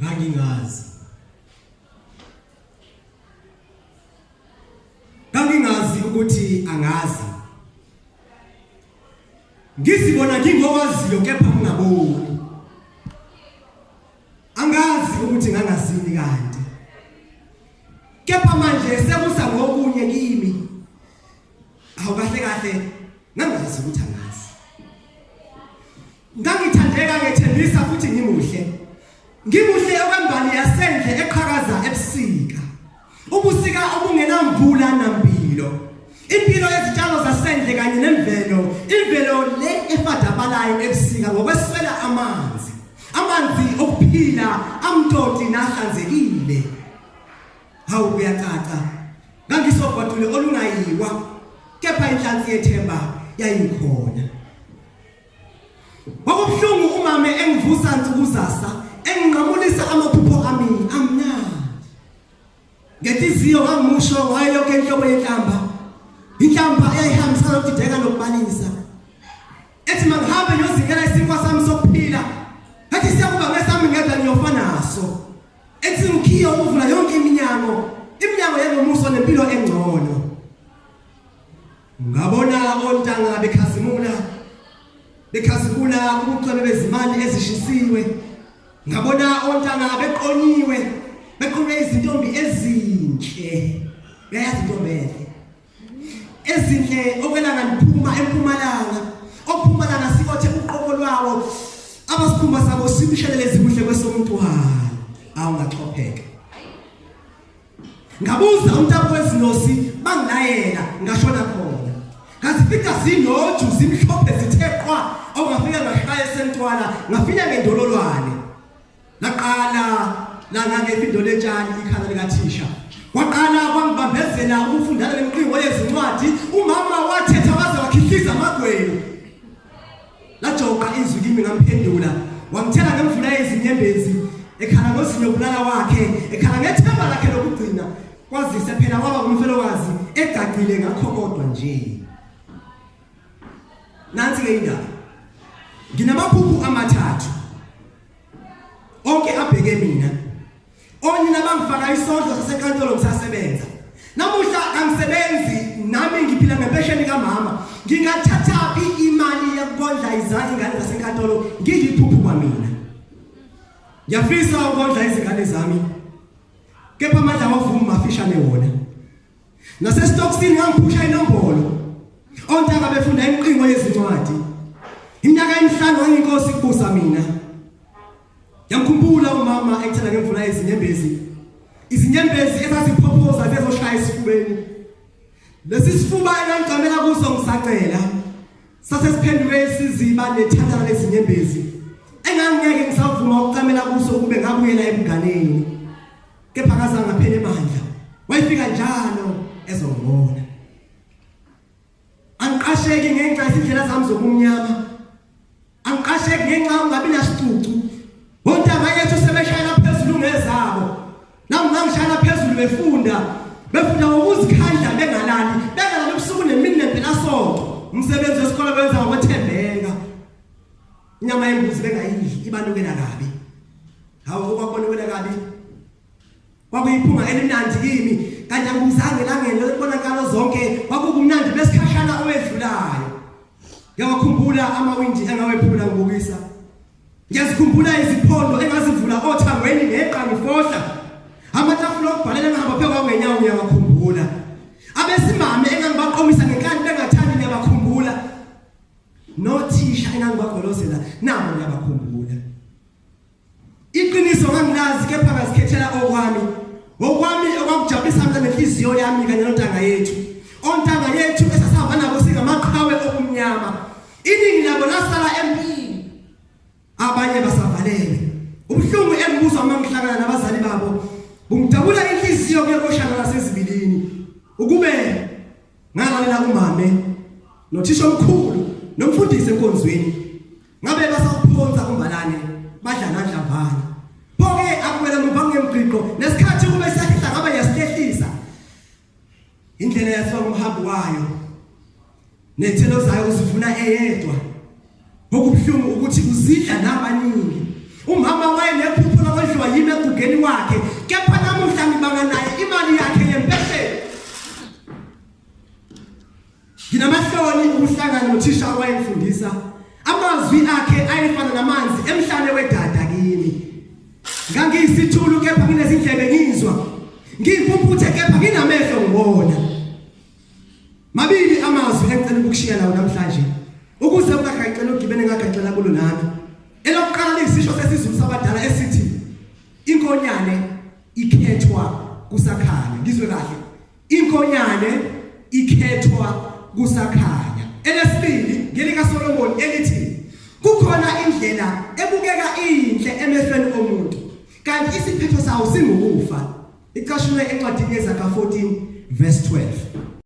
Ngangingazi. Ngangingazi ukuthi angazi. Ngizibona ngingowaziyo kepha ngingaboni. Angazi ukuthi ngangazini kanti. Kepha manje sekusa ngokunye kimi. Awu kahle kahle ngangazi ukuthi angazi. Ngangithandeka ngethembisa futhi ngimuhle. Ngimuhle okwembali yasendle eqhakaza ebusika. Ubusika obungenamvula nampilo. Impilo yezitshalo zasendle kanye nemvelo, imvelo le efadabalayo ebusika ngokweswela amanzi. Amanzi okuphila amtoti nahlanzekile. Hawu kuyacaca. Ngangisogwadule olungayiwa kepha inhlansi yethemba yayikhona. Kwakubuhlungu umame engivusa nsukuzasa enginqamulisa amaphupho ami amnandi. Ngenhliziyo ngangimusho ngayo yonke inhlobo yenhlamba. Inhlamba eyayihambisana nokudideka nokubalisa. Ethi mangihambe ngiyozingela isinkwa sami sokuphila. Ethi siyakuba ngesami ngedwa ngiyofa naso. Ethi ngikhiye ukuvula yonke iminyango, iminyango yengomuso nempilo engcono. Ngabona ontanga bekhazimula bekhazimula ubucwebe bezimali ezishisiwe. Ngabona ontanga beqonyiwe beqonywe izintombi ezinhle. Uyayazi intombi enhle. Ezinhle okwelanga liphuma empumalanga. Ophuma sikothe uqobo lwawo. Abasikhumba sabo simshelelezi kuhle kwesomuntu wayo. Awungaxopheka. Ngabuza umtapo wezinyosi bangilayela ngashona khona. Ngazifica zinoju zimhlophe zithe qwa okungafika ngashaya esentwala ngafika ngendololwane. Laqala langangefindo letshani ikhala likathisha. Kwaqala kwangibambezela ukufundana lemqingo yezincwadi umama wathetha waze wakhihliza amagwebu. Lajoqa izwi kimi ngamphendula wangithela ngemvula yezinyembezi ekhala ngozinyo bulala wakhe ekhala ngethemba lakhe lokugcina kwazise phela waba ngumfelokazi egcagcile ngakho kodwa nje nansi ke indaba nginamaphuphu amathathu onke abheke mina Onina bangifaka isondlo sasenkantolo ngisasebenza. Namuhla angisebenzi nami ngiphila ngempesheni kamama. Ngingathathaphi imali yokondla izingane zasenkantolo ngiyiphuphu kwamina. Ngiyafisa ukondla izingane zami. Kepha amandla awavumi mafishane wona. Nasestokisini ngangiphusha inombolo. Ontanga befunda imiqingo yezincwadi. Iminyaka emihlanu ngangiyinkosi kubusa mina. Ngiyamkhumbula umama ekuthela ngemvula yezinyembezi. Izinyembezi ezaziphophoza zezoshaya esifubeni. Lesi sifuba engangicamela kuso ngisacela. Sase siphenduke isiziba nethatha lezinyembezi. Engangeke ngisavuma ukucamela kuso ukube ngabuyela ebunganeni. Kepha akazange aphele amandla. Wayefika njalo ezongibona. Angiqasheki ngenxa yezindlela zami zobumnyama. Angiqasheki ngenxa yokungabi nasicucu. Ontanga yethu sebeshayela phezulu ngezabo. Nami ngangishayela phezulu befunda. Befunda ngokuzikhandla bengalali, bengalali ubusuku nemini nempelasonto. Umsebenzi wesikole wenza ngokwethembeka. Inyama yembuzi bengayidli ibanukela kabi. Hawu okwakubonukela kabi Kwakuyiphunga elimnandi kimi kanti angibuzange elangeni lokubona nkalo zonke kwakukumnandi besikhashana owedlulayo. Ngiyawakhumbula amawindi engawephula ngibukisa. Ngiyazikhumbula iziphondo engazivula othangweni ngeqa ngifohla. Amatafula okubhalela engihamba phezu kwawo ngenyawo ngiyawakhumbula. Abesimame engangibaqomisa ngenkani bengathandi ngiyabakhumbula. Nothisha engangibagolozela nabo ngiyabakhumbula. Iqiniso ngangilazi kepha ngazikhethela okwami. Okwami okwakujabulisa mina nenhliziyo yami kanye nontanga yethu. Ontanga yethu esasihamba nabo singamaqhawe okumnyama. Iningi labo lasala empini. Abanye basavalele. Ubuhlungu engibuzwa uma ngihlangana nabazali babo bungidabula inhliziyo kuye koshana nasezibilini. Ukube ngalalela umame nothisha omkhulu nomfundisi enkonzweni Ngabe basawuphonsa umbalane badla nandlavana. Pho-ke akumele muva ngemgqigqo nesikhathi kube siyahla ngabe yasihlehlisa. Indlela yaziwa ngumhambi wayo. Nethelo zayo uzivuna eyedwa. Okubuhlungu ukuthi uzidla nabaningi. Umama wayenephupho lokondliwa yimi emzimbeni wakhe, kepha namuhla ngibanga naye imali yakhe yempesheni. Nginamahloni ukuhlangana nothisha owayengifundisa. Amazwi akhe ayefana namanzi emhlane wedada kimi. Ngangiyisithulu kepha nginezindlebe ngizwa. Ngiyimpumputhe kepha nginamehlo ngibona. Mabili amazwi engicela ukukushiya nawo namhlanje ukuze ungagaxela ugibene ngagaxela kulo nami. Elokuqala liyisisho sesiZulu sabadala esithi inkonyane ikhethwa kusakhanya. Ngizwe kahle. Inkonyane ikhethwa kusakhanya. Elesibili ngelikaSolomon elithi kukhona indlela ebukeka inhle emehlweni omuntu kanti isiphetho sawo singukufa. Icashunwe encwadini yeZaga 14 verse 12.